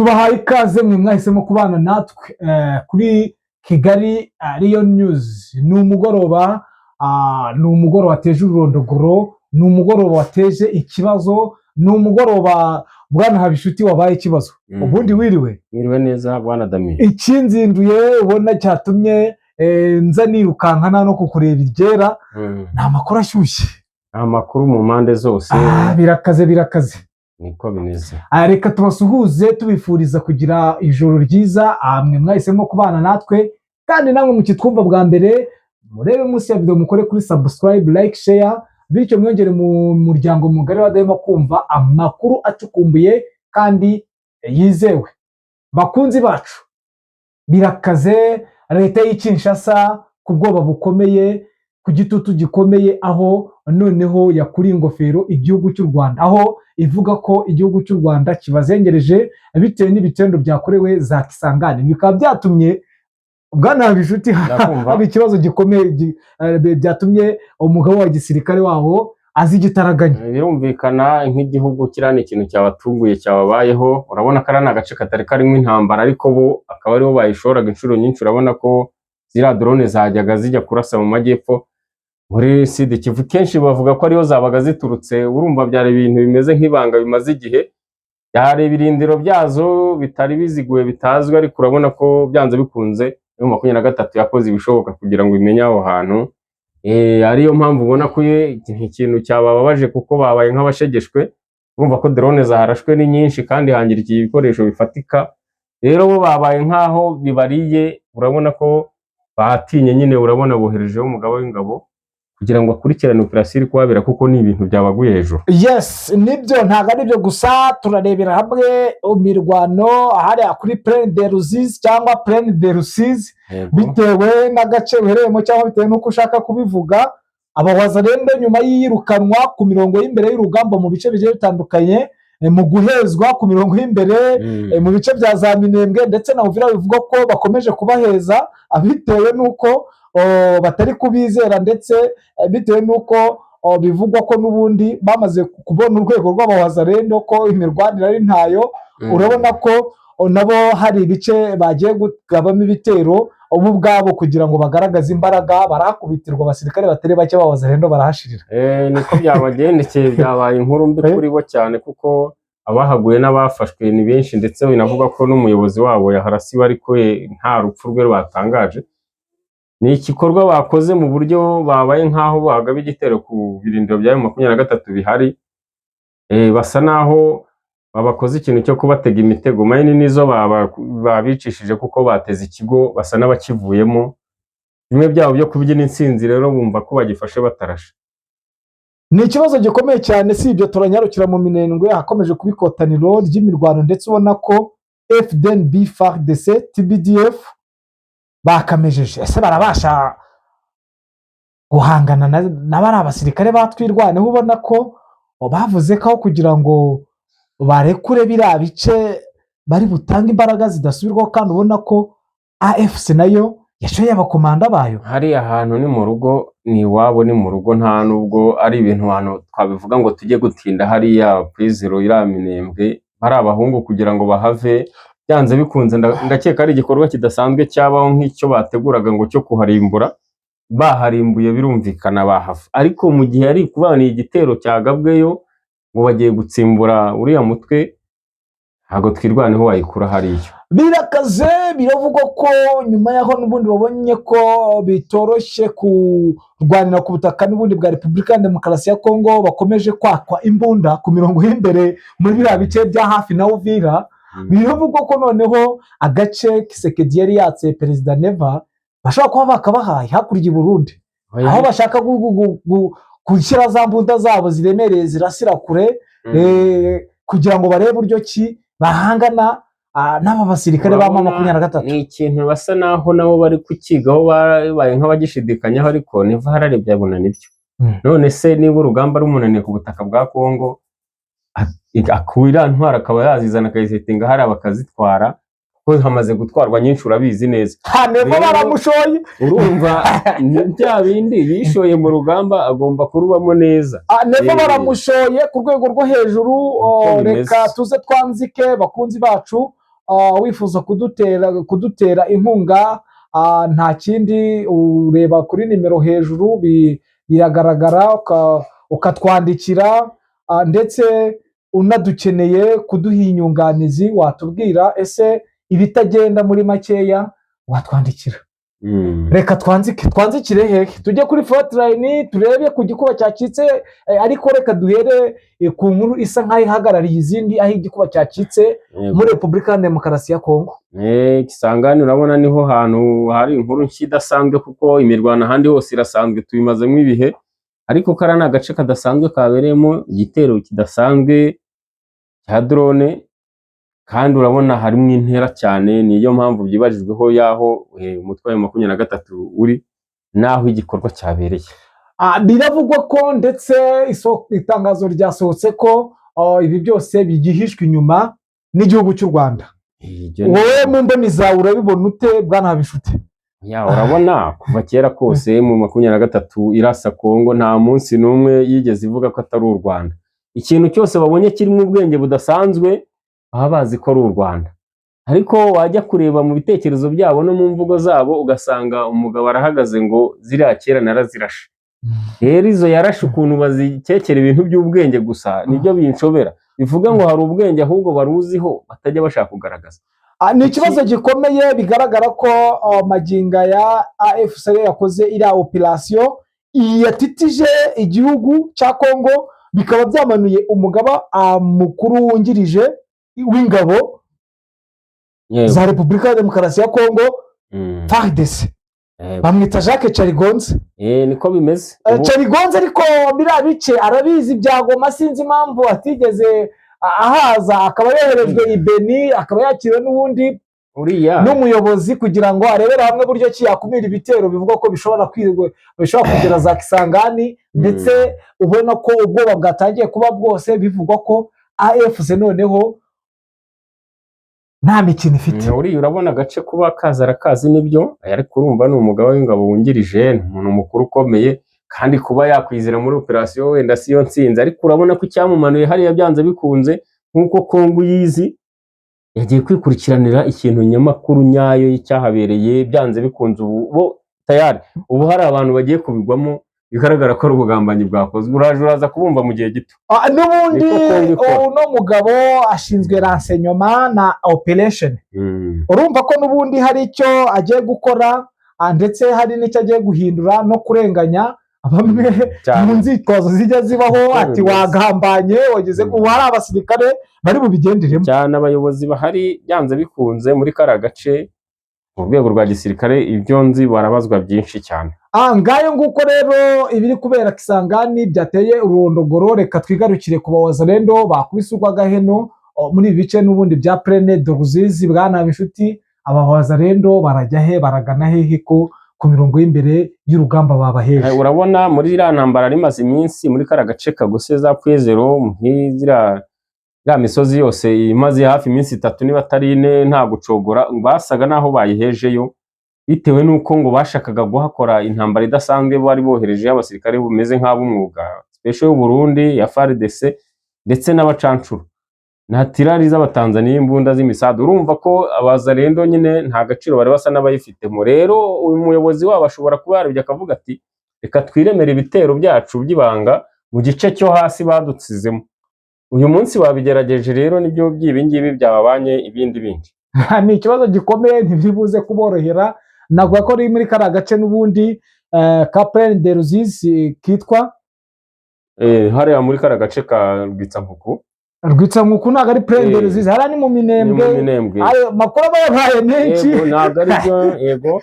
Tubahaye ikaze mwe mwahisemo kubana natwe kuri Kigali Lion News. Ni umugoroba, ni umugoroba wateje ururondogoro, ni umugoroba wateje ikibazo, ni umugoroba, bwana Habishuti, wabaye ikibazo. Ubundi wiriwe? Mwiriwe neza, bwana Damiye. Ikinzinduye ubona cyatumye nza nirukanka no kukureba iryera ni amakuru ashyushye. Amakuru mu mpande zose. Ah, birakaze, birakaze. Niko bimeze. Ah, reka tubasuhuze tubifuriza kugira ijoro ryiza. Ah, mwe mwahisemo kubana natwe, kandi namwe mukitwumva bwa mbere, murebe munsi ya video mukore kuri subscribe, like, share, bityo mwongere mu muryango mugari wadahema kumva amakuru acukumbuye kandi yizewe. Bakunzi bacu, birakaze. Leta y'i Kinshasa ku bwoba bukomeye, ku gitutu gikomeye, aho noneho yakuriye ingofero igihugu cy'u Rwanda, aho ivuga ko igihugu cy'u Rwanda kibazengereje bitewe n'ibitendo byakorewe za Kisangani, bikaba byatumye, bwana Habinshuti, Ndakumva. haba ikibazo gikomeye byatumye umugabo wa gisirikare waho aza igitaraganya. Birumvikana, nk'igihugu kiriya ni ikintu cyabatunguye cyababayeho. Urabona ko ari agace katari karimo intambara, ariko bo akaba aribo bayishoraga inshuro nyinshi. Urabona ko ziriya drone zajyaga zijya kurasa mu majyepfo muri Sud Kivu, kenshi bavuga ko ariyo zabaga ziturutse. Urumva byari ibintu bimeze nk'ibanga bimaze igihe, byari ibirindiro byazo bitari biziguye, bitazwi, ariko urabona ko byanze bikunze M23 yakoze ibishoboka kugira ngo imenye aho hantu. Ariyo mpamvu ubona ko ikintu cyabababaje, kuko babaye nk'abashegeshwe. Urumva ko drone zaharashwe ni nyinshi kandi hangirikiye ibikoresho bifatika. Rero bo babaye nk'aho bibariye. Urabona ko batinye nyine. Urabona boherejeho umugaba w'ingabo kugira ngo akurikirane operasiyo iri kuhabera, kuko ni ibintu byabaguye hejuru. Yes, nibyo. Ntabwo ari byo gusa, turarebera hamwe imirwano hariya kuri Plaine de Ruzizi cyangwa Plaine de Rusizi, bitewe n'agace uherereyemo cyangwa bitewe n'uko ushaka kubivuga. Abawazalendo, nyuma y'iyirukanwa ku mirongo y'imbere y'urugamba mu bice bigiye bitandukanye, mu guhezwa ku mirongo y'imbere mu bice bya za Minembwe ndetse na Uvira, bivuga ko bakomeje kubaheza bitewe n'uko batari kubizera, ndetse bitewe n'uko bivugwa ko n'ubundi bamaze kubona urwego rw'abawazalendo ko imirwanire ari ntayo. Urabona ko nabo hari ibice bagiye kugabamo ibitero bo ubwabo kugira ngo bagaragaze imbaraga, barahakubitirwa, abasirikare batari bake b'abawazalendo barahashirira. Niko byabagendekeye. Byabaye inkuru mbi kuri bo cyane, kuko abahaguye n'abafashwe ni benshi, ndetse binavuga ko n'umuyobozi wabo yaharasiwe, ariko nta rupfu rwe batangaje. Ni igikorwa bakoze mu buryo babaye nk'aho bagaba igitero ku birindiro bya M23 bihari. Basa naho babakoze ikintu cyo kubatega imitego. Mayini nizo babicishije, kuko bateze ikigo basa n'abakivuyemo, bimwe byabo byo kubyina intsinzi. Rero bumva ko bagifashe batarashe. Ni ikibazo gikomeye cyane. Si ibyo, turanyarukira mu Minembwe ahakomeje kuba ikotaniro ry'imirwano, ndetse ubona ko FDNB, FARDC, TPDF bakamejeje. Ese barabasha guhangana na bariya basirikare batwirwaneho? Ubona ko bavuze ko aho kugira ngo barekure biriya bice bari butange imbaraga zidasubirwaho, kandi ubona ko AFC nayo yashoye abakomanda bayo. Hariya hantu ni mu rugo, ni iwabo, ni mu rugo. Nta nubwo ari ibintu hantu twabivuga ngo tujye gutinda hariya kwizero. Iriya Minembwe bari abahungu, kugira ngo bahave byanze bikunze ndakeka ari igikorwa kidasanzwe cyabaho, nk'icyo bateguraga ngo cyo kuharimbura. Baharimbuye birumvikana bahava, ariko mu gihe ari kuba ni igitero cyagabweyo ngo bagiye gutsimbura uriya mutwe, ntabwo Twirwaneho wayikura hariya. Birakaze. Biravugwa ko nyuma y'aho n'ubundi babonye ko bitoroshye kurwanira ku butaka n'ubundi bwa Repubulika ya Demokarasi ya Kongo, bakomeje kwakwa imbunda ku mirongo y'imbere muri biriya bice bya hafi na Uvira. Biravugwa ko noneho agace Tshisekedi yari yatse Perezida Neva bashobora kuba bakabahaye hakurya i Burundi, aho bashaka gushyira za mbunda zabo ziremereye zirasira kure, kugira ngo barebe uburyo ki bahangana n'aba basirikare ba M23. Ni ikintu basa naho nabo bari kukigaho, babaye nk'abagishidikanyaho, ariko Neva hararebye abona nibyo. None se niba urugamba rumunaniye ku butaka bwa Kongo, akura ntwara akaba yazizana akayisetinga hariya bakazitwara, kuko hamaze gutwarwa nyinshi, urabizi neza. Ha, Neva Rero- baramushoye. Urumva ni bya bindi, yishoye mu rugamba agomba kurubamo neza. Ah, Neva baramushoye ku rwego rwo hejuru. Niko Oh, bimeze. reka tuze twanzike, bakunzi bacu. wifuza kudutera inkunga, nta kindi, ureba kuri nimero hejuru, biragaragara, ukatwandikira, ndetse unadukeneye kuduha inyunganizi watubwira, ese ibitagenda muri makeya watwandikira. Reka twanzike, twanzikire hehe? Tujye kuri frontline turebe ku gikuba cyacitse, ariko reka duhere ku nkuru isa nk'aho ihagarariye izindi, aho igikuba cyacitse muri Repubulika ya Demokarasi ya Kongo. Kisangani urabona niho hantu hari inkuru nshya idasanzwe, kuko imirwano ahandi hose irasanzwe, tubimazemo ibihe, ariko kariya ni agace kadasanzwe kabereyemo igitero kidasanzwe cya drone, kandi urabona harimo intera cyane. Niyo mpamvu byibajijweho y'aho umutwe wa M23 uri n'aho igikorwa cyabereye. Biravugwa ko ndetse itangazo ryasohotse ko ibi byose bigihishwe inyuma n'igihugu cy'u Rwanda. Ibyo ni- Wowe mu mboni zawe urabibona ute, bwana Habinshuti? Ya, urabona kuva kera kose mu 23 irasa Kongo, nta munsi n'umwe yigeze ivuga ko atari u Rwanda. Ikintu cyose babonye kirimo ubwenge budasanzwe baba bazi ko ari u Rwanda, ariko wajya kureba mu bitekerezo byabo no mu mvugo zabo ugasanga umugabo arahagaze ngo ziriya kera narazirashe. Rero izo yarashe ukuntu bazikekera ibintu by'ubwenge gusa nibyo binshobera, bivuga ngo hari ubwenge ahubwo baruziho batajya bashaka kugaragaza. Ni ikibazo gikomeye. Bigaragara ko magingo ya AFC yakoze iriya operasiyo yatitije igihugu cya Kongo, bikaba byamanuye umugaba mukuru wungirije w'ingabo za Repubulika ya Demokarasi ya Kongo, FARDC, bamwita Jacques Charigonze. Niko bimeze. Charigonze ariko biriya bice arabizi bya Goma, sinzi impamvu atigeze ahaza, akaba yoherejwe i Beni, akaba yakiriwe n'ubundi uriya n'umuyobozi kugira ngo arebere hamwe buryo ki yakumira ibitero bivugwa ko bishobora kugera za Kisangani, ndetse ubona ko ubwoba bwatangiye kuba bwose, bivugwa ko AFC noneho nta mikino ifite. Uriya urabona agace kuba kaza arakazi nibyo, ariko urumva ni umugaba w'ingabo wungirije, ni umuntu mukuru ukomeye, kandi kuba yakwizera muri operasiyo wenda siyo nsinzi, ariko urabona ko icyamumanuye hariya byanze bikunze, nk'uko Kongo uyizi, yagiye kwikurikiranira ikintu nyamakuru nyayo y'icyahabereye. Byanze bikunze ubu bo tayari, ubu hari abantu bagiye kubigwamo, bigaragara ko ari ubugambanyi bwakozwe. Uraje uraza kubumva mu gihe gito. N'ubundi Niko Kongo ikora. uno mugabo ashinzwe renseignement na operation. Urumva ko n'ubundi hari icyo agiye gukora, ndetse hari n'icyo agiye guhindura no kurenganya bamwe mu nzitwazo zijya zibaho, Niko ati bimeze. wagambanye wageze. Ubu hari abasirikare bari bubigenderemo. Cyane, abayobozi bahari byanze bikunze muri kariya gace mu rwego rwa gisirikare, ibyo nzi barabazwa byinshi cyane. Ngayo nguko rero ibiri kubera Kisangani byateye ururondogoro. Reka twigarukire ku bawazalendo bakubise urw'agaheno muri ibi bice n'ubundi bya Plaine de Ruzizi. Bwana Inshuti, aba wazalendo barajya he, baragana hehe ko ku mirongo y'imbere y'urugamba babaheje? Urabona muri iriya ntambara rimaze iminsi muri kariya gace kagose za Pwezero, nk'iziriya iriya misozi yose imaze hafi iminsi 3 niba atari 4 nta gucogora, basaga naho bayihejeyo bitewe n'uko ngo bashakaga guhakora intambara idasanzwe. Bari boherejeyo abasirikare bameze nk'ab'umwuga, special y'u Burundi ya FARDC ndetse n'abacancuro na tirari z'Abatanzaniya, imbunda z'imisadu. Urumva ko abazalendo nyine nta gaciro bari basa n'abayifitemo. Rero uyu muyobozi wabo ashobora kuba yarebye akavuga ati reka twiremere ibitero byacu by'ibanga mu gice cyo hasi badutsizemo. Uyu munsi babigerageje rero, nibyo by'ibi ngibi byababanye ibindi bindi. Ni ikibazo gikomeye, ntibiri kuborohera. Navuga ko ari muri kariya gace n'ubundi ka Plaine de Ruzizi kitwa Hariya muri kariya gace ka Rwitsankuku. Rwitsankuku ntabwo ari Plaine de Ruzizi, hariya ni mu Ni mu Minembwe. Minembwe. Ayo makuru aba yabaye menshi. Yego, ntabwo ari byo, yego.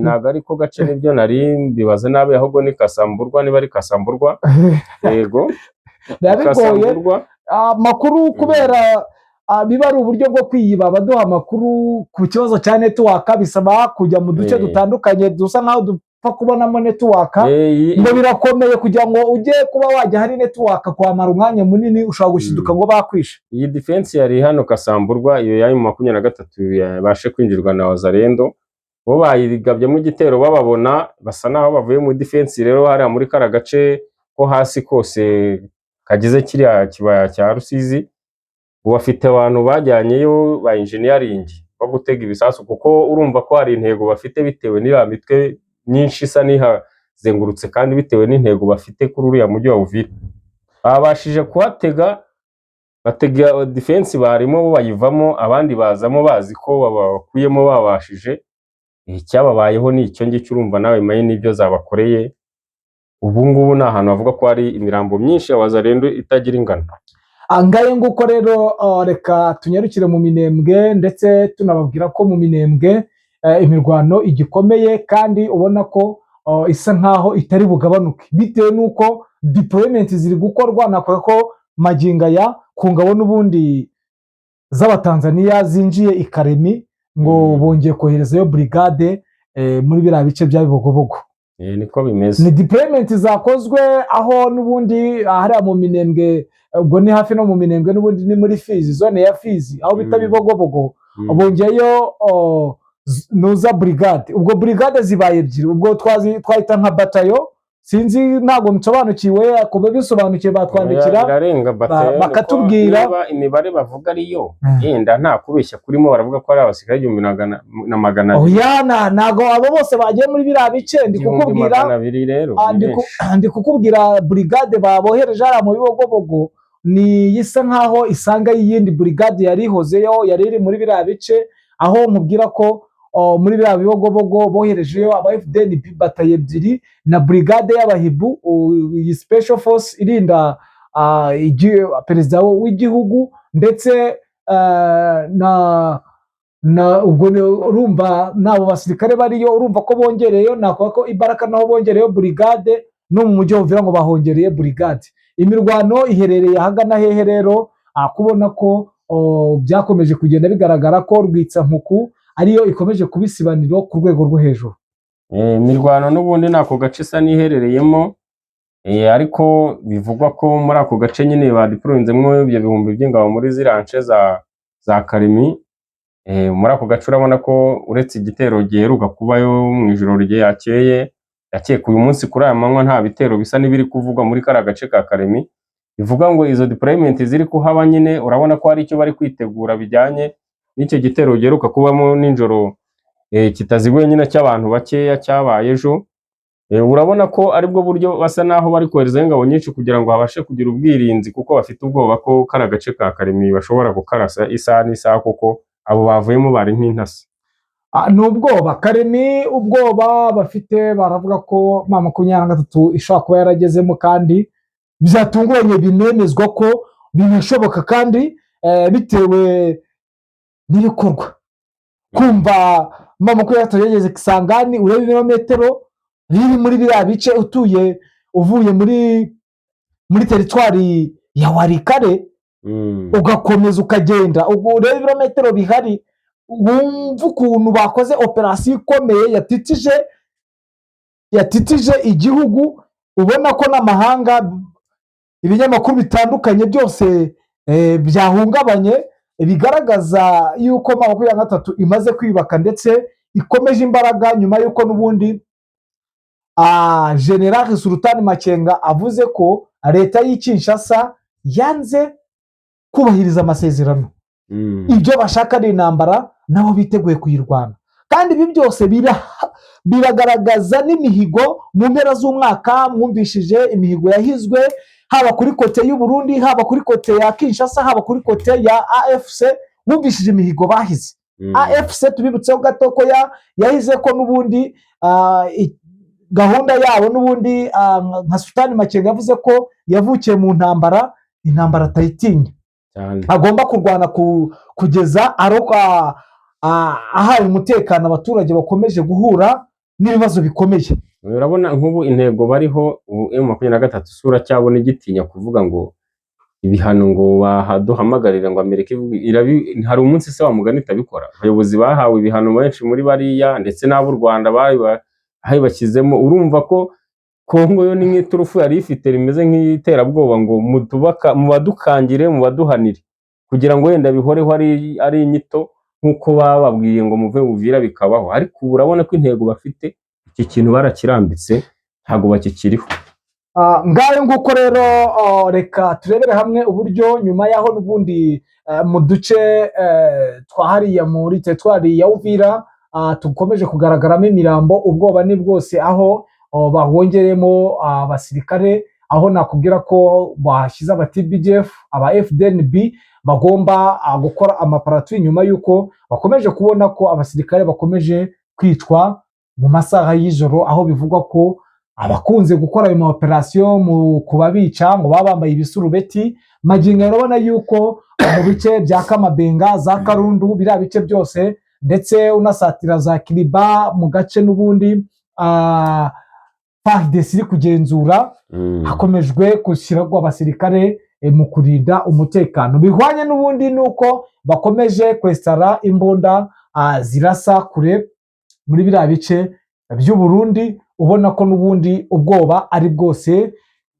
Ntabwo ari ko gace, nibyo nari mbibaze nabi, ahubwo ni Kasamburwa, niba ari Kasamburwa, yego. Biba bigoye. Kasamburwa. Amakuru kubera biba ari uburyo bwo kwiyiba, abaduha amakuru ku kibazo cya network bisaba kujya mu duce dutandukanye dusa nkaho dupfa kubonamo network. Ngo birakomeye kugira ngo ujye kuba wajya hari network kwamara umwanya munini, ushobora gushiduka ngo bakwishe. Iyi defense yari hano Kasamburwa, iyo yari mu 23 yabashe kwinjirwa na Wazalendo, bo bayigabyemo igitero bababona basa naho bavuye muri defense. Rero hariya muri kariya gace ko hasi kose kagize kiriya kibaya cya Rusizi, Ubu bafite abantu bajyanyeyo ba engineering bo gutega ibisasu, kuko urumva ko hari intego bafite bitewe n'iriya mitwe myinshi isa n'ihazengurutse, kandi bitewe n'intego bafite kuri uriya mujyi wa Uvira. Babashije kuhatega, batega defense barimo, bo bayivamo, abandi bazamo bazi ko babakuyemo babashije. Icyababayeho ni icyo ngicyo. Urumva nawe maye n'ibyo zabakoreye. Ubu ngubu ni ahantu bavuga ko hari imirambo myinshi ya Wazalendo itagira ingano. Ngayo nguko rero, reka tunyarukire mu Minembwe, ndetse tunababwira ko mu Minembwe imirwano igikomeye, kandi ubona ko isa nkaho itari bugabanuke bitewe n'uko deployment ziri gukorwa. Nakora ko magingo aya ku ngabo n'ubundi z'Abatanzaniya zinjiye i Karemi, ngo bongeye koherezayo brigade muri biriya bice bya Bibogobogo. Niko bimeze. Ni deployment zakozwe aho n'ubundi hariya mu Minembwe, ubwo ni hafi no mu Minembwe, n'ubundi ni muri Fizi, zone ya Fizi, aho bita Bibogobogo. Bongeyeyo nuza brigade, ubwo brigade zibaye ebyiri, ubwo twahita nka batayo, sinzi, ntabwo nsobanukiwe. Kuba bisobanukiwe batwandikira Birarenga batayo, niko bakatubwira. Niba imibare bavuga ariyo, yenda nta kubeshya kurimo, baravuga ko ari abasirikare 1200. Oya, ntabwo abo bose bagiye muri biriya bice. Ndi Igihumbi kukubwira magana abiri rero ni benshi. Ndi kukubwira brigade babohereje hariya mu Bibogobogo, ni isa nkaho isanga y'iyindi brigade yari ihozeyo, yari iri muri biriya bice. Aho nkubwira ko muri biriya Bibogobogo boherejeyo aba FDNB batayo ebyiri na brigade y'abahibu, iyi special force irinda perezida w'igihugu, ndetse na ubwo urumva n'abo basirikare bariyo, urumva ko bongereyeyo. Nakuvuga ko ibaraka naho bongereyeyo brigade, no mu mujyi wa Uvira ngo bahongereye brigade. Imirwano iherereye ahagana hehe rero? Kubona ko byakomeje kugenda bigaragara ko Rwitsankuku ariyo ikomeje kuba isibaniro ku rwego rwo hejuru. Imirwano n'ubundi ni ako gace isa n'iherereyemo, ariko bivugwa ko muri ako gace nyine badeployinzemo ibyo bihumbi by'ingabo muri ziriya nce za Karemi. Muri ako gace urabona ko uretse igitero giheruka kubayo mu ijoro ryakeye, yakeka uyu munsi kuri aya manywa nta bitero bisa n'ibiri kuvugwa muri kariya gace ka Karemi. Bivuga ngo izo deployment ziri kuhaba nyine, urabona ko hari icyo bari kwitegura bijyanye n'icyo gitero giheruka kubamo nijoro, kitaziguye nyine, cy'abantu bakeya cyabaye ejo. Urabona ko aribwo buryo basa naho bari koherezayo ingabo nyinshi kugira ngo habashe kugira ubwirinzi, kuko bafite ubwoba ko kariya gace ka Karemi bashobora kukarasa isaha n'isaha, kuko abo bavuyemo bari nk'intasi. Ni ubwoba Karemi, ubwoba bafite, baravuga ko M23 ishobora kuba yaragezemo, kandi byatunguranye binemezwa ko binashoboka, kandi bitewe n'ibikorwa. Kumva M23 yageze Kisangani, urebe ibirometero biri muri biriya bice, utuye uvuye muri teritwari ya Walikale, ugakomeza ukagenda, ubwo urebe ibirometero bihari, wumva ukuntu bakoze operasiyo ikomeye yatitije igihugu, ubona ko n'amahanga, ibinyamakuru bitandukanye byose byahungabanye, bigaragaza yuko M23 imaze kwiyubaka ndetse ikomeje imbaraga, nyuma y'uko n'ubundi General Sultan Makenga avuze ko leta y'i Kinshasa yanze kubahiriza amasezerano, ibyo bashaka ni intambara, nabo biteguye kuyirwana. Kandi ibi byose biragaragaza n'imihigo mu mpera z'umwaka. Mwumvishije imihigo yahizwe, haba kuri côté y'u Burundi, haba kuri côté ya Kinshasa, haba kuri côté ya AFC. Mwumvishije imihigo bahize. AFC, tubibutseho gato ko yahize ko n'ubundi gahunda yabo n'ubundi, nka Sultani Makenga yavuze ko yavukiye mu ntambara, intambara atayitinya, Cyane. agomba kurwana kugeza ahaye umutekano abaturage bakomeje guhura n'ibibazo bikomeye. Urabona nk'ubu intego bariho ubu, M23 isura cyabona igitinya kuvuga ngo ibihano, ngo baduhamagarire, ngo Amerika hari umunsi se wa mugani itabikora? Abayobozi bahawe ibihano benshi muri bariya, ndetse n'ab'u Rwanda babashyizemo. Urumva ko Kongo yo ni nk'iturufu yari ifite rimeze nk'iterabwoba, ngo mubadukangire, mubaduhanire, kugira ngo wenda bihoreho ari inyito, nk'uko bababwiye ngo muve Uvira bikabaho. Ariko ubu urabona ko intego bafite, iki kintu barakirambitse, ntabwo bakikiriho. Ngayo nguko rero, reka turebere hamwe uburyo nyuma y'aho n'ubundi mu duce twa hariya muri teritwari ya Uvira tukomeje kugaragaramo imirambo, ubwoba ni bwose, aho bahongeremo abasirikare, aho nakubwira ko bahashyize aba TBDF, aba FDNB bagomba gukora amaparatu, nyuma y'uko bakomeje kubona ko abasirikare bakomeje kwicwa mu masaha y'ijoro, aho bivugwa ko abakunze gukora ayo ma operasiyo mu kubabica ngo baba bambaye ibisurubeti. Magingo aya urabona yuko mu bice bya Kamabenga, za Karundu, biriya bice byose, ndetse unasatira za Kiriba, mu gace n'ubundi FARDC iri kugenzura, hakomejwe gushyirwa abasirikare mu kurinda umutekano, bihwanye n'ubundi nuko bakomeje kwesitara imbunda zirasa kure muri biriya bice by'u Burundi. Ubona ko n'ubundi ubwoba ari bwose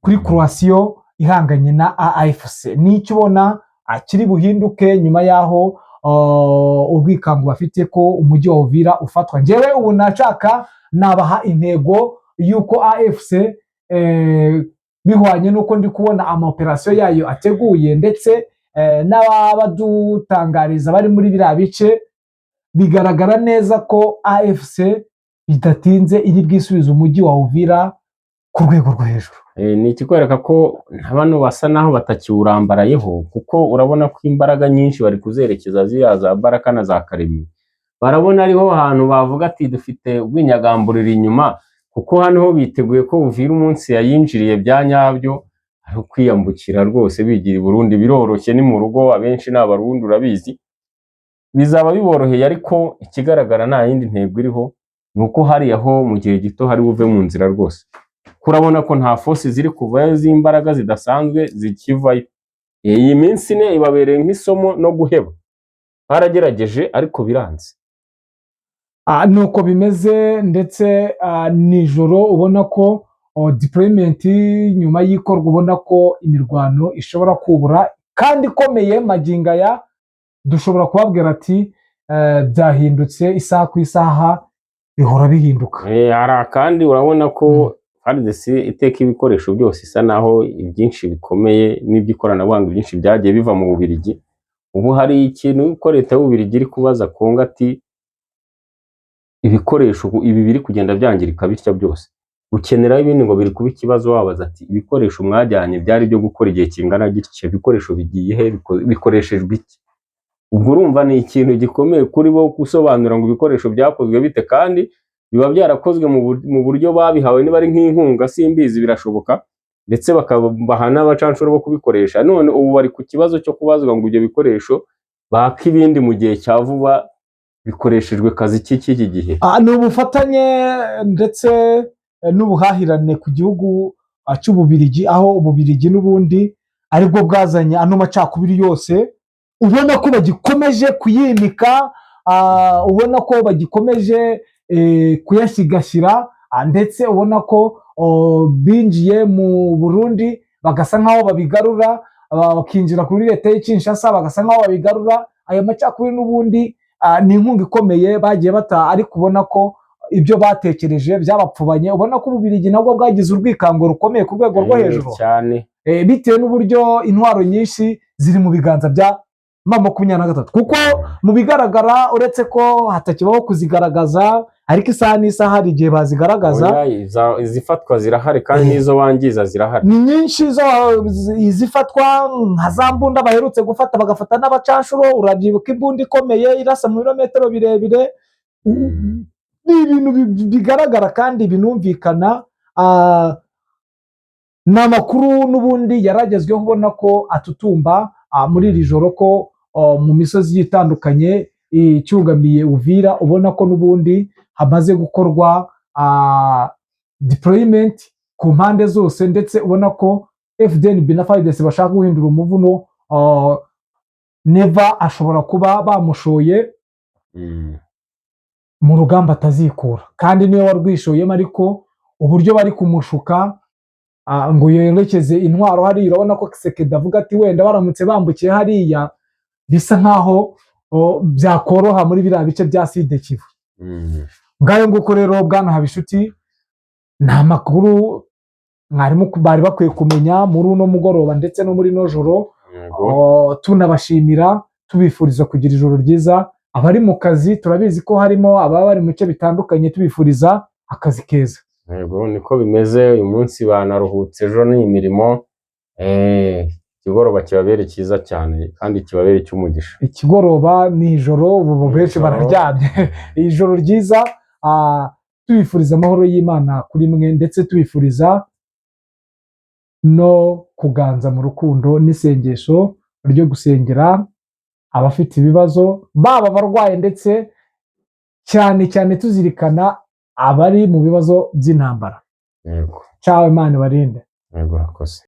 kuri coalition ihanganye na AFC. N'icyo ubona kiri buhinduke nyuma y'aho urwikango bafite ko umujyi wa Uvira ufatwa? Njyewe ubu nashaka nabaha intego y'uko AFC, bihwanye n'uko ndi kubona amaoperasiyo yayo ateguye, ndetse n'abadutangariza bari muri biriya bice, bigaragara neza ko AFC bidatinze iri bwisubize umujyi wa Uvira ku rwego rwo hejuru. Ni ikikwereka ko bano basa naho batakiwurambarayeho, kuko urabona ko imbaraga nyinshi bari kuzerekeza ziriya za Baraka na za Karemi. Barabona ariho hantu bavuga ati dufite ubwinyagamburiro inyuma, kuko hano ho biteguye ko Uvira umunsi yayinjiriye bya nyabyo ari ukwiyambukira rwose bigira i Burundi. Biroroshye, ni mu rugo, abenshi ni Abarundi, urabizi, bizaba biboroheye. Ariko ikigaragara, nta yindi ntego iriho, ni uko hariya ho mu gihe gito hari buve mu nzira rwose. Kurabona ko nta force ziri kuvayo z'imbaraga zidasanzwe zikivayo. Iyi minsi 4 ibabereye nk'isomo no guheba. Baragerageje ariko biranze. Nuko bimeze, ndetse nijoro ubona ko deployment nyuma y'ikorwa, ubona ko imirwano ishobora kubura kandi ikomeye. Magingo aya dushobora kubabwira ati byahindutse, isaha ku isaha bihora bihinduka. Hari akandi, urabona ko FARDC iteka ibikoresho byose isa naho ibyinshi bikomeye n'iby'ikoranabuhanga byinshi byagiye biva mu Bubiligi. Ubu hari ikintu ko leta y'Ububiligi iri kubaza Kongo ati ibikoresho ibi biri kugenda byangirika bitya byose, gukeneraho ibindi ngo biri kuba ikibazo. Wabaza ati ibikoresho mwajyanye byari byo gukora igihe kingana gitya, ibikoresho bigiye he, bikoreshejwe iki? Ubwo urumva ni ikintu gikomeye kuri bo gusobanura ngo ibikoresho byakozwe bite, kandi biba byarakozwe mu buryo babihawe, niba ari nk'inkunga simbizi, birashoboka, ndetse bakabaha n'abacanshuro bo kubikoresha. None ubu bari ku kibazo cyo kubazwa ngo ibyo bikoresho baka ibindi mu gihe cya vuba bikoreshejwe kazi ki cy'iki gihe? Ni ubufatanye ndetse n'ubuhahirane ku gihugu cy'Ububirigi, aho Ububirigi n'ubundi aribwo bwazanye ano macakubiri yose, ubona ko bagikomeje kuyimika, ubona ko bagikomeje kuyashyigashyira, ndetse ubona ko binjiye mu Burundi bagasa nk'aho babigarura, bakinjira kuri leta y'i Kinshasa bagasa nk'aho babigarura. Aya macakubiri n'ubundi ni inkunga ikomeye bagiye bata, ariko ubona ko ibyo batekereje byabapfubanye. Ubona ko Ububirigi nabwo bwagize urwikango rukomeye ku rwego rwo hejuru cyane. Bitewe n'uburyo intwaro nyinshi ziri mu biganza bya M23, kuko mu bigaragara, uretse ko hatakibaho kuzigaragaza, ariko isaha n'isaha hari igihe bazigaragaza. Oya, izifatwa zirahari kandi n'izo bangiza zirahari. Ni nyinshi zo izifatwa, nka za mbunda baherutse gufata, bagafata n'abacanshuro. Urabyibuka imbunda ikomeye irasa mu birometero birebire. Ni ibintu bigaragara kandi binumvikana. Ni amakuru n'ubundi yaragezweho, ubona ko atutumba muri iri joro ko mu misozi igiye itandukanye icyugamiye Uvira, ubona ko n'ubundi hamaze gukorwa deployment ku mpande zose, ndetse ubona ko FDNB na FARDC bashaka guhindura umuvuno. Neva ashobora kuba bamushoye mu rugamba atazikura, kandi niwe warwishoyemo, ariko uburyo bari kumushuka ngo yerekeze intwaro hariya, urabona ko Kisekedi avuga ati wenda baramutse bambukiye hariya bisa nkaho byakoroha muri biriya bice bya Sud Kivu. Ngayo nguko rero, bwana Habishuti, ni amakuru. Mwarimu bari bakwiye kumenya muri uno mugoroba ndetse no muri ino joro. Yego. Oh, tunabashimira, tubifuriza kugira ijoro ryiza. Abari mu kazi, turabizi ko harimo ababa bari mu bice bitandukanye, tubifuriza akazi keza. Yego, niko bimeze. Uyu munsi banaruhutse, ejo ni imirimo. Ikigoroba kibabere cyiza cyane kandi kibabere icy'umugisha. Ikigoroba ni ijoro, ubu benshi Ijoro. bararyamye. Ijoro ryiza, tubifuriza amahoro y'Imana kuri mwe, ndetse tubifuriza no kuganza mu rukundo n'isengesho ryo gusengera abafite ibibazo, baba abarwaye, ndetse cyane cyane tuzirikana abari mu bibazo by'intambara. Yego. Ciao, Imana ibarinde. Yego, urakoze.